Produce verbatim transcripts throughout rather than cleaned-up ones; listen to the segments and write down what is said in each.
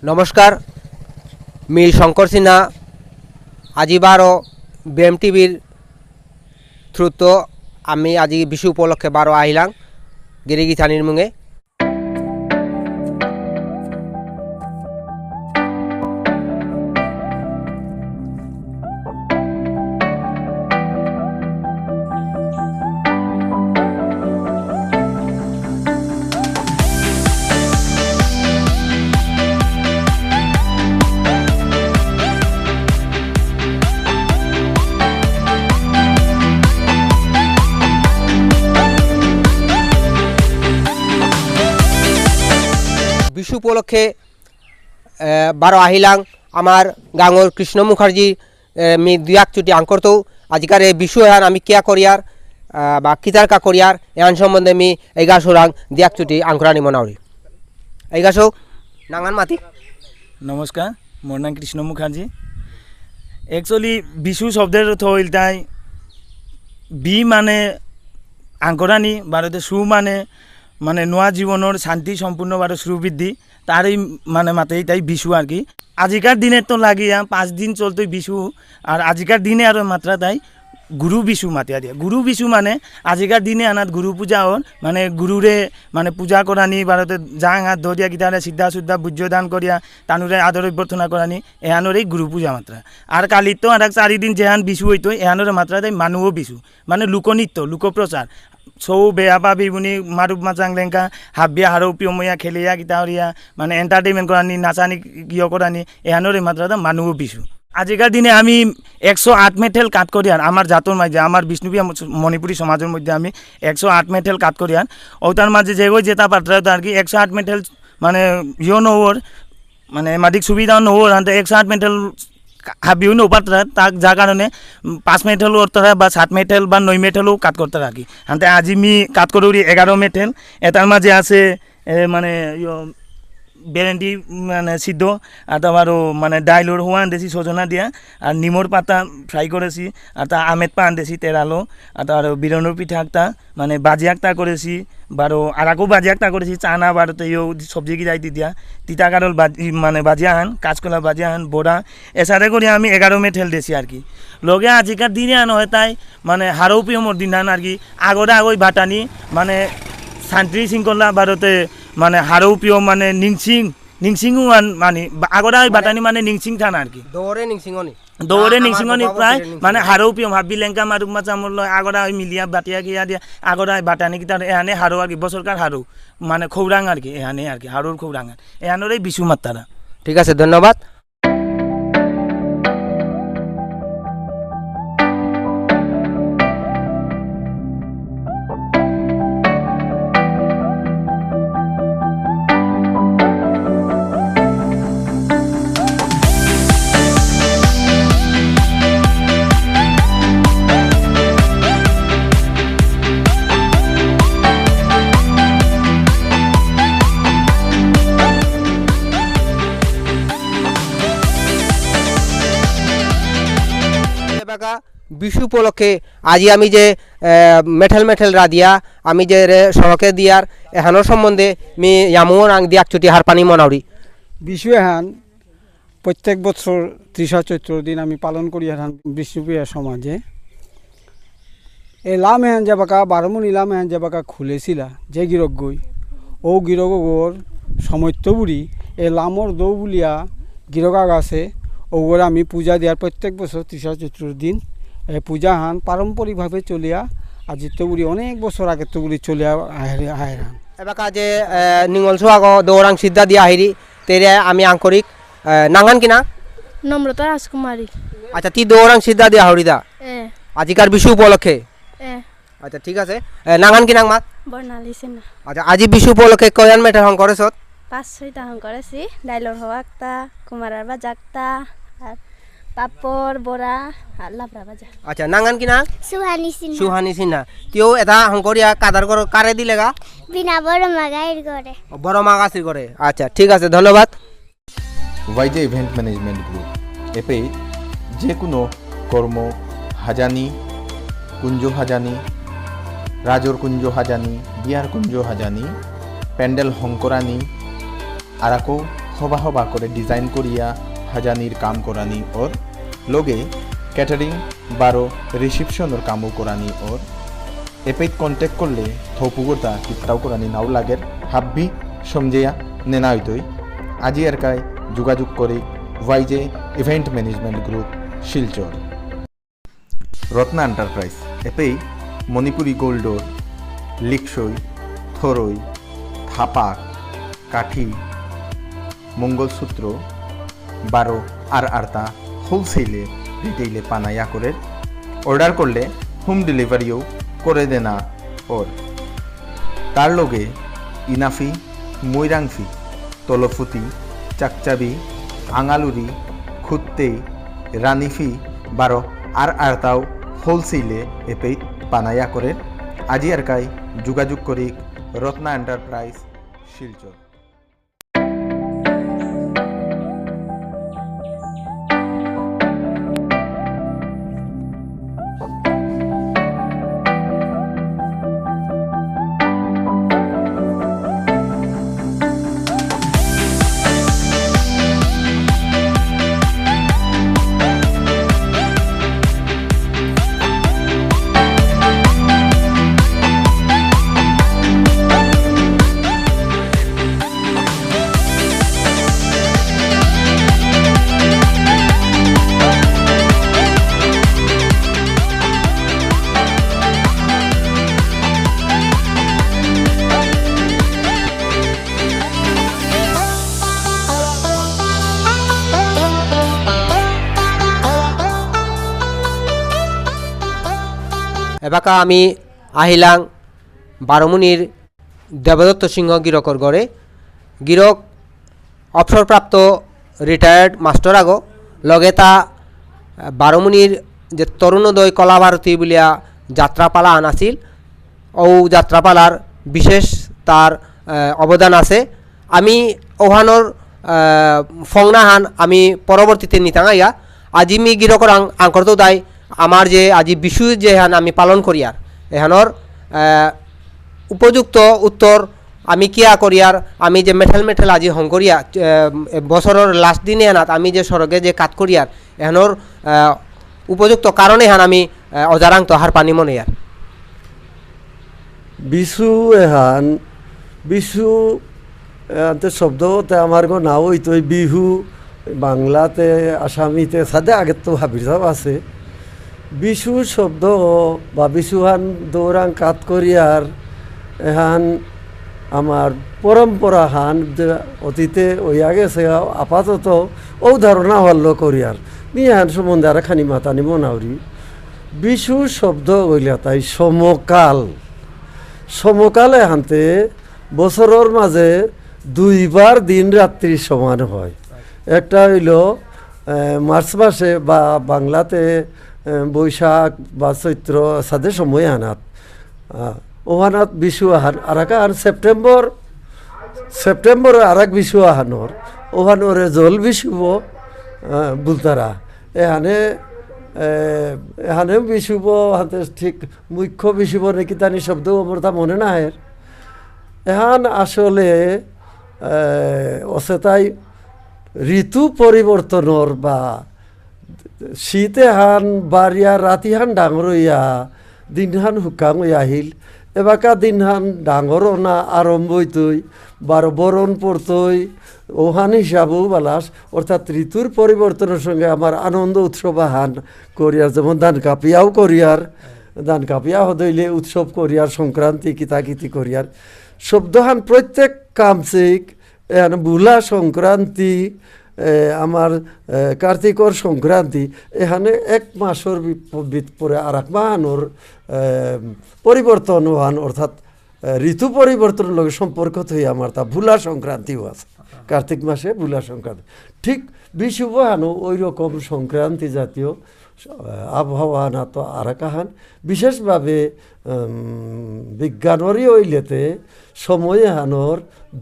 নমস্কার, মি শঙ্কর সিনহা। আজি বারো বিএম টিভির through ত আমি আজি বিষু উপলক্ষে বারো আহিলাং গিরি গিথানির মুঙে। বিষু উপলক্ষে, এ, বারো আহিলাং আমার গাঙর কৃষ্ণ মুখার্জি, এ, মি দুই এক চুটি আঙকরতৌ। আজিকার এ বিষু এহান আমি কিয়া করিয়ার, আ, বা কিতার কা করিয়ার, এহান সম্বন্ধে মি এইগা সুরাং দুই এক চুটি আঙকরানি মনাউরি। এইগা সৌ, নাঙহান মাতি। নমস্কার, মোর নাম কৃষ্ণ মুখার্জি। Actually, বিষু শব্দর অর্থ হইল তাই বি মানে আঙকরানি, বারোতে সু মানে, মানে নোয়া জীবনর শান্তি সম্পূর্ণ বারো শ্রীবৃদ্ধি, তারই মানে মাতেই তাই বিষু আর কি। আজিকার দিনে তো লাগিয়া পাঁচ দিন চলতই বিষু, আর আজিকার দিনে আরো মাত্রা তাই গুরু বিষু মাতিয়া দিয়া। গুরু বিষু মানে আজিকার দিনে আনাত গুরু পূজা ওর, মানে গুরুরে মানে পূজা করানি, বারোতে জাং হাত ধরিয়া গিতারে সিদ্ধা শুদ্ধা বুজ্য দান করিয়া তানুরে আদর অভ্যর্থনা করানি, এহানোরেই গুরু পূজা মাত্রা। আর কালি তো আর এক চারি দিন যেহান বিষু হইতো, এহানোরে মাত্রা তাই মানুও বিষু, মানে লোকনৃত্য, লোকপ্রচার। সৌ বেয়া পাবি বুনি মারুপ মাচাং লেংকা, হাবিয়া হারৌ পিয়ময়া খেলিয়া গিতা হরিয়া, মানে entertainment করানি, নাচানি, ইয় করানি, এহানোরে মাত্রা তাই মানুও বিষু। আজিকার দিনে আমি একশো আট মেঠেল কাত করিয়ার, আমার জাতর মাঝে, আমার বিষ্ণুপ্রিয়া ম-, মণিপুরী সমাজর মধ্যে আমি একশো আট মেঠেল কাত করিয়ার। ও তার মাঝে যে ওই যেটা পাত্রা আর কি, একশো আট মেঠেল মানে ইয় নওর, মানে মাদিক সুবিধা নওর, হানতে একশো আট মেঠেল হাবিও নো পাত্রা, তাক যা কারণে, উম, পাঁচ মেঠেল করতারা বা সাত মেঠেল বা নয় মেঠেলও কাত করতারা আর কি। হানতে আজি মি কাত করুরি এগারো মেঠেল, এটার মাঝে আছে এ, মানে, ইয়ো, ভেন্ডি, মানে, সিদ্ধ, আর তারপর ও, মানে, ডাইলর হওয়া আনতেছি সজনা দিয়া, আর নিমর পাতা ফ্রাই করেছি, আর তা আমেত পা আনতেছি তেরালো, আর তারপর বিরনর পিঠা একটা, মানে, ভাজি একটা করেছি, বারো, আর আকো ভাজি একটা করেছি, চানা বারো তো ইয়ো সবজি কি যাই দিয়া, তিতা কারল ভাজি, মানে, ভাজি আহান, কাঁচকলা ভাজি আহান, বড়া, এসারে করে আমি এগারো মেঠেল দিয়েছি আর কি। লগে আজিকার দিনে আনো হয় তাই, মানে, হারৌ পিয়মর দিন আন আর কি, আগরে আগই বাটানি, মানে, শান্তি শৃঙ্খলা বারোতে মানে হারৌ পিয় মানে নিংসিং, নিংসিং ওয়ান মানে বা-, আগরা ওই মানে বাটানি মানে নিংসিং থানা আর কি। দৌড়ে নিংসিং অনি। দৌড়ে না, আমার নিংসিং অনি বাবা প্রায় বছরে নিংসিং মানে অনি। হারৌ পিয় হাবি লেংকা মারুক মাচা মূল্য আগরা ওই মিলিয়া বাটিয়া গিয়া দিয়া আগরা ওই বাটানি কিতা এহানে হারৌ আর কি বছরকার হারৌ মানে খৌরাং আর কি এহানে আর কি হারৌর খৌরাং আর এহানোর এই বিষু মাত্তারা। ঠিক আছে, ধন্যবাদ। এবাকা বিষু উপলক্ষে আজি আমি যে, এ, মেঠেল মেঠেল রাধিয়া আমি যে রে সড়কে দিয়ার এহানোর সম্বন্ধে মি ইয়ামুও রাং দি আকচুটি হারপানি মনাউরি। বিষু এহান প্রত্যেক বছর ত্রিশা চৈত্র দিন আমি পালন করি এহান বিষ্ণুপ্রিয়া সমাজে। এ লাম এহান যেবাকা বারমুনি লাম এহান যেবাকা খুলেছিলা যে গিরকগই, ও গিরকগর সময়ত্ত বুড়ি এ লামর দৌ বুলিয়া গিরক আগ আছে, ওগরে আমি পূজা দিয়ার প্রত্যেক বছর ত্রিশা চৈত্রর দিন। এ পূজা হান পারম্পরিকভাবে চলিয়া আজিত্ত বুড়ি অনেক বছর আগেত্ত বুড়ি চলিয়া আহের, আহের হান। এবাকা যে, এ, নিঙল সোয়াগ দৌরাং সিদ্ধা দিয়া আহিরি, তেরে আমি আঙ্করিক, এ, নাঙহান কি না? নম্রতা রাজকুমারী। আচ্ছা, তি দৌরাং সিদ্ধা দিয়া হরিদা? এ। আজিকার বিষু উপলক্ষে? এ। আচ্ছা, ঠিক আছে। এ, নাঙহান কি নাং মাত? বর্ণালী সিনহা। আচ্ছা, আজি বিষু উপলক্ষে কয়ান মেঠেল হং করেছত? পাঁচ ছয়টা হং করেছি। ডাইলর হওয়া একটা, কুমারার বাজা একটা, আর পাপড়, বড়া, আর লাবড়া বাজা। আচ্ছা, নাঙহান কি নাং? সুহানি সিনহা। সুহানি সিনহা। তিও এটা হং করিয়া কাদার করো কারে দিলেগা? বিনা বড় মাগাইর করে। বড় মাগাসির করে। আচ্ছা, ঠিক আছে, ধন্যবাদ। ওয়াইজে ইভেন্ট ম্যানেজমেন্ট গ্রুপ এপে যে কোনো কর্ম হাজানি, কুঞ্জ হাজানি, রাজর কুঞ্জ হাজানি, বিয়ার কুঞ্জ হাজানি, প্যান্ডেল হংকরানি, আরাকো হবা হবা করে design করিয়া হাজানির কাম করানি অর, লগে catering বারো reception-র কামও করানি অর। এপেইত contact করলে থৌপুগুরতা কিত্তাও করানি নাও লাগের, হাব্বি সমঝেয়া নেনা হইতই। আজি এরকাই যোগাযোগ করি ওয়াইজে Event Management Group, Silchar. Ratna Enterprise এপেই মণিপুরী gold-র লিকসই, থরই, থাপাক, কাঠি, মঙ্গলসূত্র, বারো আর আরতা wholesale-এ retail-এ পানা ইয়া করের। Order করলে home delivery-ও করে দেনা অর। তার লগে ইনাফি, মৈরাংফি, তলফুতি, চাকচাবি, আঙালুরি, খুত্তেই, রানিফি, বারো আর আরতাও wholesale-এ এপেই পানা ইয়া করের। আজি এরকাই যোগাযোগ করি রত্না Enterprise, শিলচর। এবাকা আমি আহিলাং বারমুনির দেবদত্ত সিংহ গিরকর ঘরে। গিরক অবসরপ্রাপ্ত retired মাস্টার আগো, লগে তা, আহ, বারমুনির যে তরুণোদয় কলাভারতী বুলিয়া যাত্রাপালা আন আছিল, ও যাত্রাপালার বিশেষ তার, আহ, অবদান আছে। আমি ওহানোর, আহ, ফংনাহান আমি পরবর্তীতে নিতাঙাইয়া। আজি মি গিরকর আং-, আংকরতো দাই আমার যে আজি বিষু যেহান আমি পালন করিয়ার, এহানোর, আহ, উপযুক্ত উত্তর আমি কিয়া করিয়ার, আমি যে মেঠেল মেঠেল আজি হং করিয়া, আহ, বছরর last দিনে এনাত আমি যে সড়কে যে কাত করিয়ার, এহানোর, আহ, উপযুক্ত কারণে হান আমি, আহ, অজারাং তো হারপানি মনে ইয়ার। বিষু এহান, বিষু, এ, আনতে শব্দ হতে আমার গো না হইতো, এই বিহু, বাংলাতে, আসামিতে, সাথে আগে তো হাবির সাহেব আছে। বিষু শব্দ বা বিষুহান দৌরাং কাত করিয়ার এহান আমার পরম্পরা হান যে অতীতে ওই আগে সে আপাতত ও ধারণা হল্লো করিয়ার। মি এহান সম্বন্ধে আর খানি মাতানি মনাউরি। বিষু শব্দ হইলে তাই সমকাল। সমকালে হানতে বছরর মাঝে দুইবার দিন রাত্রি সমান হয়। একটা হইল, আহ, মার্চ মাসে বা বাংলাতে, আহ, বৈশাখ বা চৈত্র সাদে সময় আনাত। আহ, ওহানাত বিষু আহান, আর এক আহান সেপ্টেম্বর, সেপ্টেম্বরে আর এক বিষু আহানোর, ওহানোরে জল বিষুব, আহ, বুলতারা। এহানে, এ, এহানে বিষুব, হাতে ঠিক মুখ্য বিষুব নাকি তানি শব্দ আমার তা মনে না হয়। এহান আসলে, এ, অসেতাই ঋতু পরিবর্তনর বা শীতে হান বারিয়া রাতি হান ডাঙর হইয়া দিন হান হুকাং হইয়া আহিল। এবাকা দিন হান ডাঙর না আরম্ভ হইতই, বারো বরণ পড়তই, ওহান হিসাবেও বালাস, অর্থাৎ ঋতুর পরিবর্তনের সঙ্গে আমার আনন্দ উৎসব আহান করিয়ার, যেমন ধান কাপিয়াও করিয়ার, ধান কাপিয়া হদইলে উৎসব করিয়ার, সংক্রান্তি কিতাকিতি করিয়ার। শব্দহান প্রত্যেক কামসিক, এহান ভোলা সংক্রান্তি, এ, আমার, এ, কার্তিকর সংক্রান্তি, এহানে এক মাসর বি-, বি-, পরে আর এক মাহানোর, এ, পরিবর্তন ওহান, অর্থাৎ এ, ঋতু পরিবর্তনর লগে সম্পর্ক থই আমার তা ভোলা সংক্রান্তিও আছে। কার্তিক মাসে ভোলা সংক্রান্তি। ঠিক বিষুব হানও ওই রকম সংক্রান্তি জাতীয়, আহ, আবহাওয়া হানাত আরাক আহান। বিশেষভাবে, উম, বিজ্ঞানরই ওইলেতে সময় হানর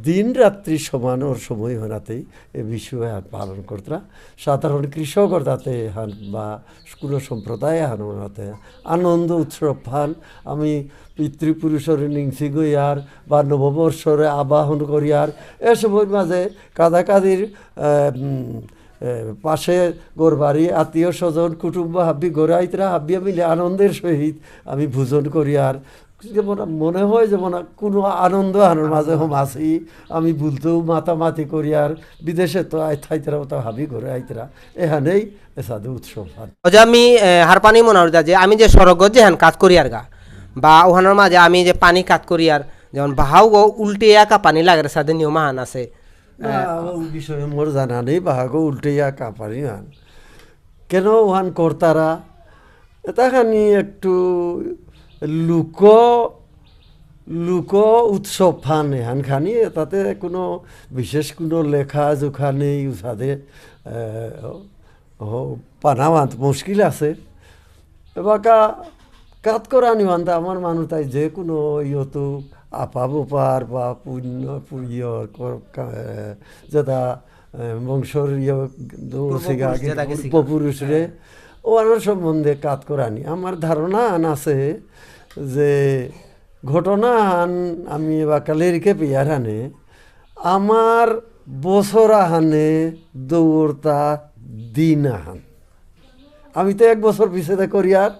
দিন রাত্রি সমানর সময় হানাতেই এ বিষু হান পালন করতরা। সাধারণ কৃষক অর্থাৎ এহান বা কোনো সম্প্রদায় হান ওনাতে আনন্দ উৎসব হান। আমি পিতৃপুরুষরে নিংসিং ইয়ার বা নববর্ষরে আবাহন করিয়ার, এ সময়র মাঝে কাদা কাদির, আহ, উম, এ, পাশে ঘরবাড়ি, আত্মীয় স্বজন, কুটুম্ব হাব্বি ঘরে আইতরা, হাব্বিয়ে মিলে আনন্দের সহিত আমি ভোজন করিয়ার। যেমন মনে হয় যেমন কোনো আনন্দ হানর মাঝে হম আছি, আমি বুলতেও মাতামাতি করিয়ার, বিদেশে তো আই থাইতরা তো হাবি ঘরে আইতরা, এহানেই এসাদে উৎসব হান। অজা আমি, এ, হারপানি মনাউরিতা যে আমি যে সড়কত যেহান কাজ করিয়ার গা, বা ওহানর মাঝে আমি যে পানি কাজ করিয়ার, যেমন বাহাও গো উল্টে একা পানি লাগের সাথে নিয়ম আহান আছে। না, এ, ও বিষয়ে মোর জানা নেই, বাহাগো উল্টে একা পানি হান। কেন ওহান করতারা? এতা খানি একটু লোক, লোক উৎসব হান এহান খানি, এতাতে কোনো বিশেষ কোনো লেখা জোখা নেই, উসাদে, এ, হ-, পানা মাত মুশকিল আছে। এবাকা কাত করানি মানতে আমার মানু তাই যে কোনো ইয়তো আপা বোপার বা পুণ্য, পু-, ইয়র কর-, কা-, এ, যেটা, এ, বংশর ইয় দৌড় সিগা পূর্বপুরুষ আগে যেটা গেছে। পূর্বপুরুষরে, হ্যাঁ। ও আনার সম্বন্ধে কাত করানি। আমার ধারণা আন আছে যে ঘটনা আন আমি এবাকা লেরিকে পেয়ার হানে, আমার বছর আহানে দৌড়তা দিন আহান। আমি তো এক বছর পিছে দে করিয়ার,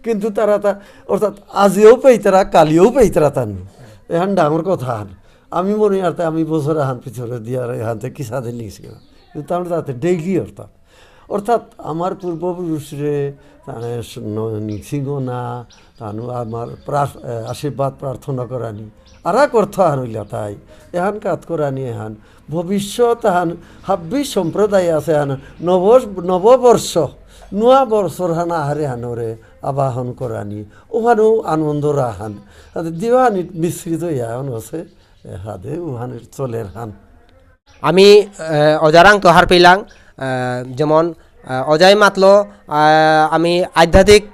কিন্তু তারা তা, অর্থাৎ আজিও পেইতারা, কালিও পেইতারা তানু। এহান ডাঙর কথা হান। আমি মনে আর তা আমি বছর আহান পিছনে দিয়ার এহানতে কিসাদে নিছি। কিন্তু তার তাতে ডেইলি অর্থাৎ। অর্থাৎ আমার পূর্বপুরুষরে, তানে স-, ন-, নিংসিং না, তানু আমার প্রার-, এ, আশীর্বাদ প্রার্থনা করানি। আরাক অর্থ হান হইলা তাই। এহান কাত করানি এহান। ভবিষ্যৎ হান হাব্বি সম্প্রদায় আছে হান। নব-, নববর্ষ, নুয়া বর্ষর হান আহারে হানরে আবাহন করানি। ওহানও আনন্দ রাহান। তাতে দিওয়ানি মিশ্রিত ইয়ান আছে। এ হাদে ওহান চলের হান। আমি, এ, অজারাং তো হারপেইলাং, এ, যেমন, এ, অজাই মাতলো, এ, আমি আধ্যাত্মিক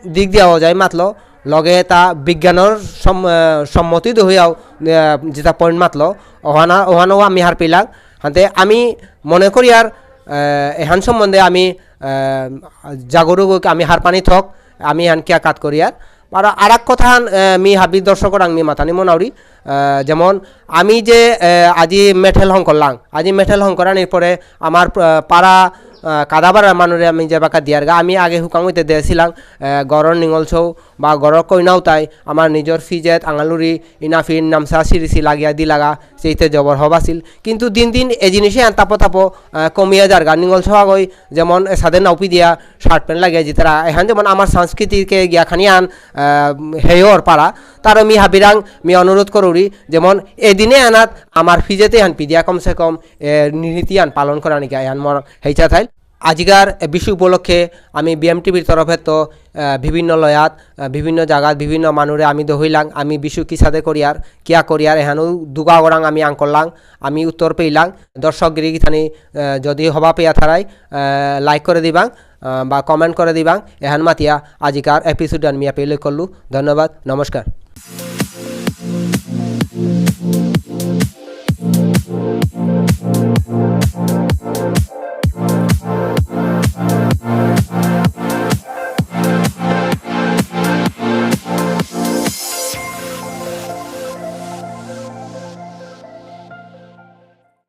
দিক দিয়া অজাই মাতলো, লগে তা বিজ্ঞানর সম-, এ, সম্মতি দহিয়াও, এ, যেটা point মাতলো, ওহানা, ওহানাও আমি হারপেইলাং। হাতে আমি মনে করি আর, এ, এহান সম্বন্ধে আমি, এ, জাগরুক আমি হারপানি থক, আমি হান কিয়া কাত করিয়ার। আর আরাক কথা হান, এ, মি হাবি দর্শকরাং মি মাতানি মনাউরি, এ, যেমন আমি যে, এ, আজি মেঠেল হংকরলাং, আজি মেঠেল হংকরানির পরে আমার, এ, পাড়া, এ, কাদাবাড়ার মানুরে আমি যে বাকা দিয়ারগা, আমি আগে হুকাং হইতে দিয়েছিলাম, এ, গরর নিঙলসৌ বা গরর কইনাও তাই আমার নিজর ফিজেত, আঙালুরি, ইনাফিন, নামসা, সিরিসি লাগিয়া দিলাগা, সেইতে জবর হবা আছিল। কিন্তু দিন দিন এ জিনিসে আন তাপো তাপো, আহ, কমিয়া যারগা। নিঙলসৌ আগই যেমন এসাদে নাউপি দিয়া shirt pant লাগিয়া জিতারা। এহান যেমন আমার সংস্কৃতিকে গিয়া খানি আন, আহ, হেয়র পারা। তার মি হাবিরাং মি অনুরোধ করুরি, যেমন এদিনে আনাত আমার ফিজেতে হান পিদিয়া কমসে কম, এ, নীতি আন পালন করানিকা এহান মোর হেইচা থাইল। আজিকার, এ, বিষু উপলক্ষে আমি বি এম টি ভির তরফে তো, এ, বিভিন্ন লয়াত, এ, বিভিন্ন জাগাত, বিভিন্ন মানুরে আমি দহইলাং, আমি বিষু কিসাদে করিয়ার, কিয়া করিয়ার, এহানও দুগা গরাং আমি আঙকরলাং, আমি উত্তর পেইলাং। দর্শক গিরি গিথানি, এ, যদি হবা পেয়া থারাই, এ, like করে দিবাং, এ, বা comment করে দিবাং। এহান মাতিয়া আজিকার episode আমি ইয়াপে লই করলু। ধন্যবাদ, নমস্কার।